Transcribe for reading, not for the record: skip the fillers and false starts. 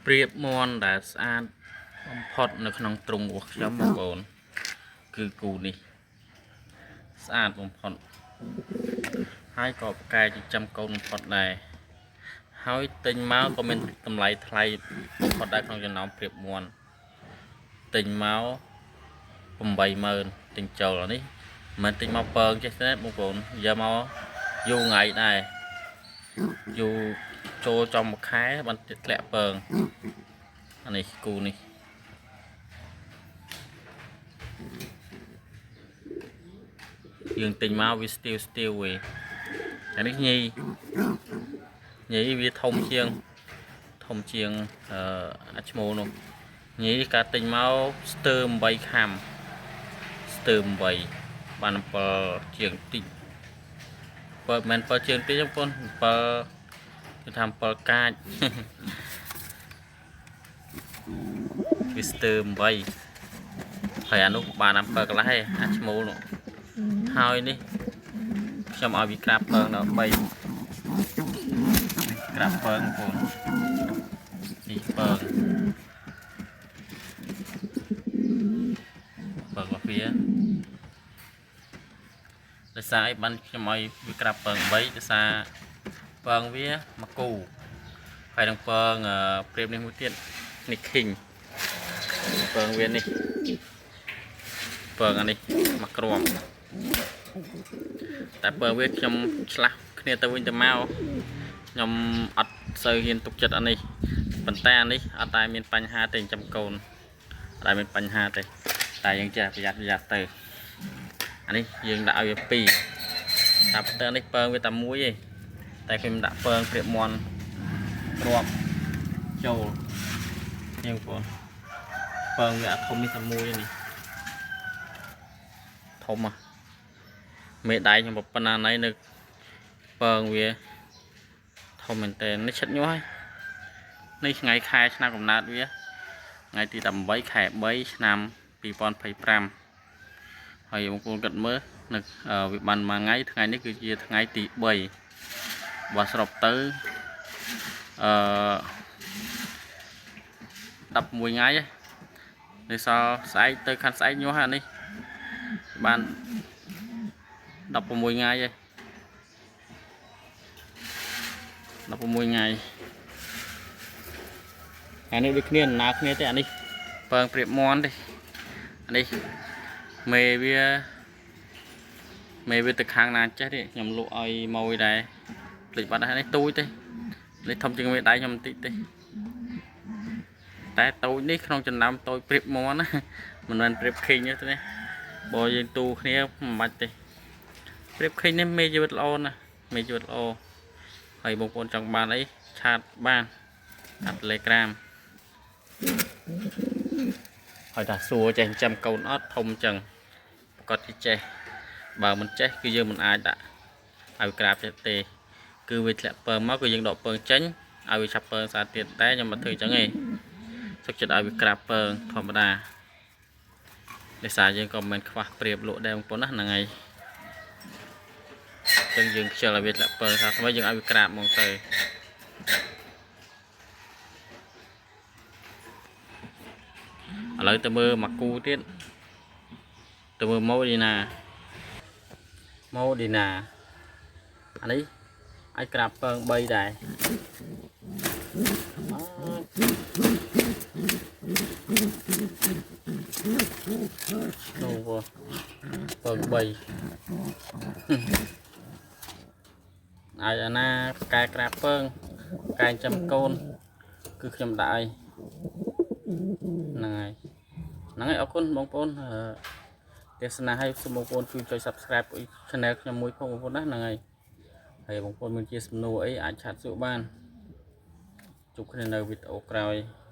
ព្រៀបមន់ដែលស្អាតបំផុតនៅក្នុងទ្រុងរបស់ខ្ញុំបងប្អូនគឺគូនេះស្អាតបំផុតហើយក៏ប្រកែចិញ្ចឹមកូនបំផុតដែរហើយទិញមកក៏មានតម្លៃថ្លៃបំផុតដែរក្នុងចំណោមព្រៀបមន់ទិញមក80000ទិញចូលអានេះមិនទិញមកពងចេះទេបងប្អូនយកមកយូរថ្ងៃដែរយូរចូលចំមួយខែបានធ្លាក់ពងអានេះគូនេះយើងទិញមកវាស្ទាវស្ទាវឯងអានេះញីញីវាធំជាងអាឈ្មោលនោះញីការទិញមកស្ទើ8ខាំស្ទើ8បាន7ជាងតិចបើមិន7ជាងតិចបងប្អូន7គឺថា7កាចវាស្ទើ8ហើយអានោះបាន7កន្លះឯងអាឈ្មោលនោះហើយនេះខ្ញុំឲ្យវាក្រាបពងដល់3ក្រាបពងបងប្អូននេះពងពងរបស់វាដោយសារអីបានខ្ញុំឲ្យវាក្រាបពង3ដោយសារពងវាមកគូហើយនឹងពងព្រាបនេះមួយទៀតនេះឃីងពងវានេះពងអានេះមកគ្រាប់តែពងវាខ្ញុំឆ្លាស់គ្នាទៅវិញទៅមកខ្ញុំអត់សូវហ៊ានទុកចិត្តអានេះប៉ុន្តែអានេះអត់តែមានបញ្ហាទេចំកូនអត់តែមានបញ្ហាទេតែយើងចេះប្រយ័ត្នទៅអានេះយើងដាក់ឲ្យវា2តែផ្ទះនេះពងវាតែមួយទេតែខ្ញុំដាក់ពងព្រាបមន់គ្រាប់ចូលនេះបងប្អូនពងវាអាធំនេះតែមួយនេះធំហ่ะមេដៃខ្ញុំប៉ុណ្ណាណៃនៅពងវាធំមែនតើនេះឆិតញាស់ហើយនេះថ្ងៃខែឆ្នាំកំណើតវាថ្ងៃទី18ខែ3ឆ្នាំ2025ហើយបងប្អូនគិតមើលនៅវាបានមួយថ្ងៃថ្ងៃនេះគឺជាថ្ងៃទី3បើសរុបទៅអឺ11ថ្ងៃនេះសល់ស្អែកទៅខាន់ស្អែកញាស់ហើយនេះបាន16ថ្ងៃហើយ16ថ្ងៃអានេះដូចគ្នាដំណើរគ្នាទេអានេះពងព្រៀបមន់ទេអានេះមេវាទៅខាងណាចេះទេខ្ញុំលក់ឲ្យម៉ួយដែរភ្លេចបាត់ហើយនេះទូចទេនេះធំជាងមេដៃខ្ញុំបន្តិចទេតែតូចនេះក្នុងចំណោមតូចព្រៀបមន់ណាមិនមែនព្រៀបឃីងទេណាបើយើងទូគ្នាមិនបាច់ទេព្រៀបឃីងនេះមេជីវិតល្អណាស់មេជីវិតល្អហើយបងប្អូនចង់បានអីឆាតបានតាម Telegram ហើយថាសួរចេះចិញ្ចឹមកូនអត់ធំចឹងប្រកាសជាចេះបើមិនចេះគឺយើងមិនអាចដាក់ឲ្យក្រាបចេះទេគឺវាធ្លាក់ពងមកគឺយើងដកពងចេញឲ្យវាឆាប់ពងសារទៀតតែខ្ញុំមិនធ្វើចឹងទេសុខចិត្តឲ្យវាក្រាបពងធម្មតាដោយសារយើងក៏មិនមែនខ្វះព្រាបលក់ដែរបងប្អូនណាហ្នឹងហើយចឹងយើងខ្ជិលឲ្យវាធ្លាក់ពងសារថ្មីយើងឲ្យវាក្រាបហ្មងទៅឥឡូវទៅមើលមកគូទៀតទៅមើលម៉ូឌីណាអានេះអាចក្រាបពង3ដែរនោះពង3អាចអាណាកែក្រាបពងកែចាំកូនគឺខ្ញុំដាក់ឲ្យហ្នឹងហើយអរគុណបងប្អូនទេសនាឲ្យសូមបងប្អូនជួយចុច Subscribe Channel ខ្ញុំមួយផងបងប្អូនណាហ្នឹងហើយហើយបងប្អូនមានជាសំណួរអីអាចឆាតសួរបានជួបគ្នានៅវីដេអូក្រោយ។